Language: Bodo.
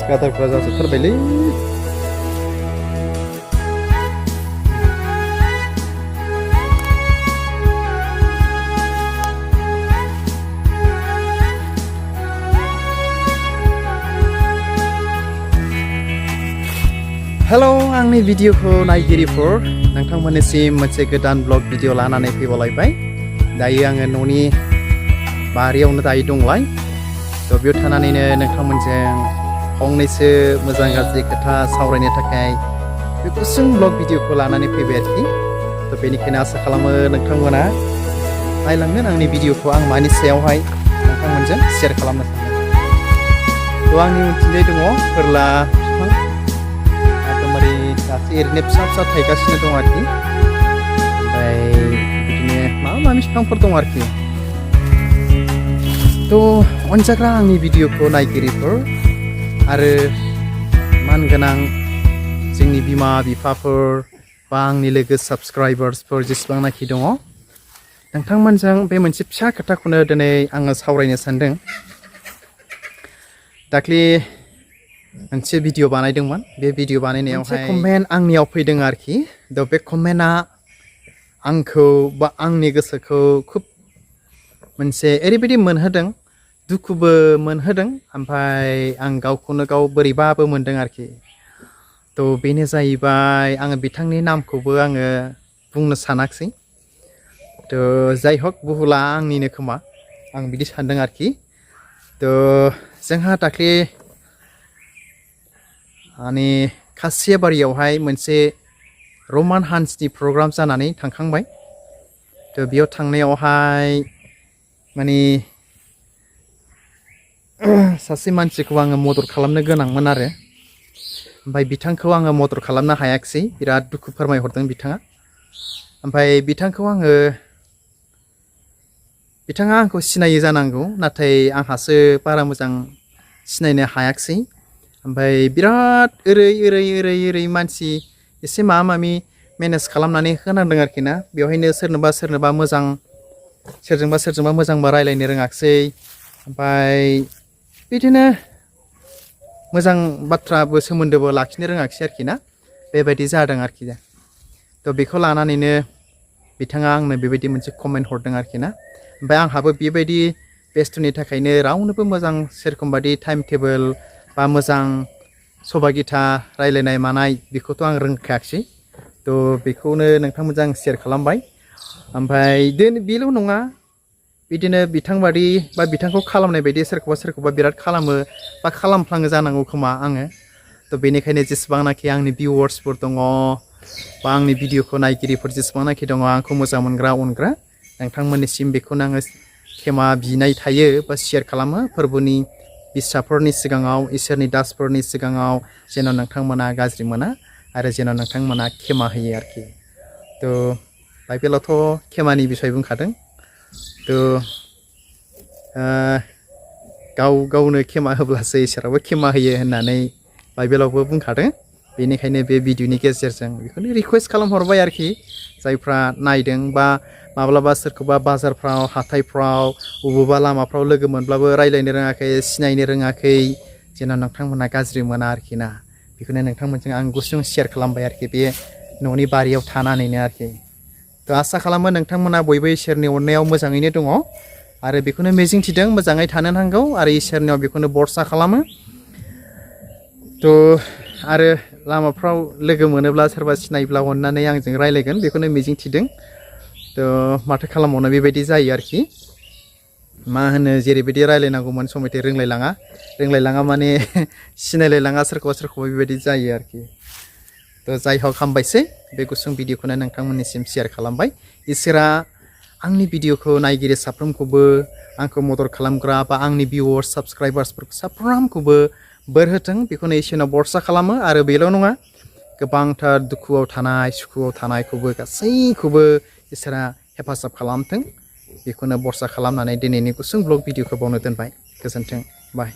गादारफ्रा जाजोबथारबायलै हेलो आंनि भिडिअखौ नायगिरिफोर नोंथांमोननिसिम मोनसे गोदान ब्लग भिडिअ लानानै फैबावलायबाय दायो आङो न'नि बारियावनो दायो दंलाय थ' बेयाव थानानैनो नोंथांमोनजों फंनैसो मोजां गाज्रि खोथा सावरायनो थाखाय बे गुसुं ब्लग भिडिअखौ लानानै फैबाय आरोखि थ' बेनिखायनो आसा खालामो नोंथांमोना नायलांगोन आंनि भिडिअखौ आं मानि सायावहाय नोंथांमोनजों शेयार खालामनो सानदों थ' आंनि उनथिंजाय दङ फोरला बिफां दासो ओरैनो फिसा फिसा थायगासिनो दं आरोखि ओमफ्राय बिदिनो माबा माबि बिफांफोर दं आरोखि थ' अनजाग्रा आंनि भिडिअखौ नायगिरिफोर आरो मानगोनां जोंनि बिमा बिफाफोर बा आंनि लोगो साबस्क्राइबार्सफोर जेसेबांनाखि दङ नोंथांमोनजों बे मोनसे फिसा खोथाखौनो दिनै आङो सावरायनो सानदों दाख्लि मोनसे भिडिअ बानायदोंमोन बे भिडिअ बानायनायावहाय कमेन्ट आंनियाव फैदों आरोखि दा बे कमेन्टआ आंखौ बा आंनि गोसोखौ खुब मोनसे ओरैबायदि मोनहोदों दुखुबो मोनहोदों ओमफ्राय आं गावखौनो गाव बोरैबाबो मोनदों आरोखि थ' बेनो जाहैबाय आङो बिथांनि नामखौबो आङो बुंनो सानाखिसै थ' जाय हक बुहुला आंनिनो खोमा आं बिदि सानदों आरोखि थ' जोंहा दाख्लि माने खासियाबारियावहाय मोनसे रमान हान्सनि प्रग्राम जानानै थांखांबाय थ' बेयाव थांनायावहाय माने सासे मानसिखौ आङो मदद खालामनो गोनांमोन आरो ओमफ्राय बिथांखौ आङो मदद खालामनो हायाखिसै बिराद दुखु फोरमायहरदों बिथाङा ओमफ्राय बिथाङा आंखौ सिनायो जानांगौ नाथाय आंहासो बारा मोजां सिनायनो हायाखिसै ओमफ्राय बिराद ओरै मानसि एसे माबा माबि मेनेज खालामनानै होनांदों आरोखि ना बेवहायनो सोरजोंबा मोजां सोरजोंबा मोजांबा रायलायनो रोङाखिसै ओमफ्राय बिदिनो मोजां बाथ्राबो सोमोन्दोबो लाखिनो रोङाखिसै आरोखि ना बेबायदि जादों आरोखि थ' बेखौ लानानैनो बिथाङा आंनो बेबायदि मोनसे कमेन्ट हरदों आरोखि ना ओमफ्राय आंहाबो बेबायदि बेस्थ'नि थाखायनो रावनोबो मोजां सेरखम बादि टाइम टेबोल बा मोजां सभा गिता रायलायनाय मानाय बेखौथ' आं रोंखायाखिसै थ' बेखौनो नोंथांमोनजों आं शेयार खालामबाय ओमफ्राय बेल' नङा बिदिनो बिथांबादि बा बिथांखौ खालामनाय बायदि सोरखौबा बिराद खालामो बा खालामफ्लाङो जानांगौ खोमा आङो थ' बेनिखायनो जेसेबांनाखि आंनि भिउवार्सफोर दङ बा आंनि भिडिअखौ नायगिरिफोर जेसेबांनाखि दङ आंखौ मोजां मोनग्रा अनग्रा नोंथांमोननिसिम बेखौनो आङो खेमा बिनाय थायो बा शेयार खालामो फोरबोनि बिसाफोरनि सिगाङाव इसोरनि दासफोरनि सिगाङाव जेन' नोंथांमोना गाज्रि मोना आरो जेन' नोंथांमोना खेमा होयो आरोखि थ' बाइबेलावथ' खेमानि बिसय बुंखादों थ' गावनो खेमा होब्लासो इसोराबो खेमा होयो होननानै बाइबेलावबो बुंखादों बेनिखायनो बे भिडिअनि गेजेरजों बेखौनो रिकुवेस्ट खालामहरबाय आरोखि जायफ्रा नायदों बा माब्लाबा सोरखौबा बाजारफ्राव हाथायफ्राव बबेबा लामाफ्राव लोगो मोनब्लाबो रायलायनो रोङाखै सिनायनो रोङाखै जेन' नोंथांमोना गाज्रि मोना आरोखि ना बेखौनो नोंथांमोनजों आं गुसुं शेयार खालामबाय आरोखि बे न'नि बारियाव थानानैनो आरोखि थ' आसा खालामो नोंथांमोना बयबो इसोरनि अननायाव मोजाङैनो दङ आरो बेखौनो मिजिंथिदों मोजाङै थानो नांगौ आरो इसोरनियाव बेखौनो बरसा खालामो थ' आरो लामाफ्राव लोगो मोनोब्ला सोरबा सिनायब्ला अननानै आंजों रायलायगोन बेखौनो मिजिंथिदों थ' माथो खालामबावनो बेबायदि जायो आरोखि मा होनो जेरैबायदि रायलायनांगौमोन समायथे रोंलायलाङा माने सिनायलायलाङा सोरखौबा बेबायदि जायो आरोखि थ' जाय हक हामबायसै बे गुसुं भिडिअखौनो नोंथांमोननिसिम शेयार खालामबाय इसोरा आंनि भिडिअखौ नायगिरि साफ्रोमखौबो आंखौ मदद खालामग्रा बा आंनि भिउवार्स साबस्क्राइबार्सफोरखौ साफ्रोमखौबो बोर होथों बेखौनो इसोरनाव बरसा खालामो आरो बेल' नङा गोबांथार दुखुआव थानाय सुखुआव थानायखौबो गासैखौबो इसोरा हेफाजाब खालामथों बेखौनो बरसा खालामनानै दिनैनि गुसुं ब्लग भिडिअखौ बावनो दोनबाय गोजोन्थों बाय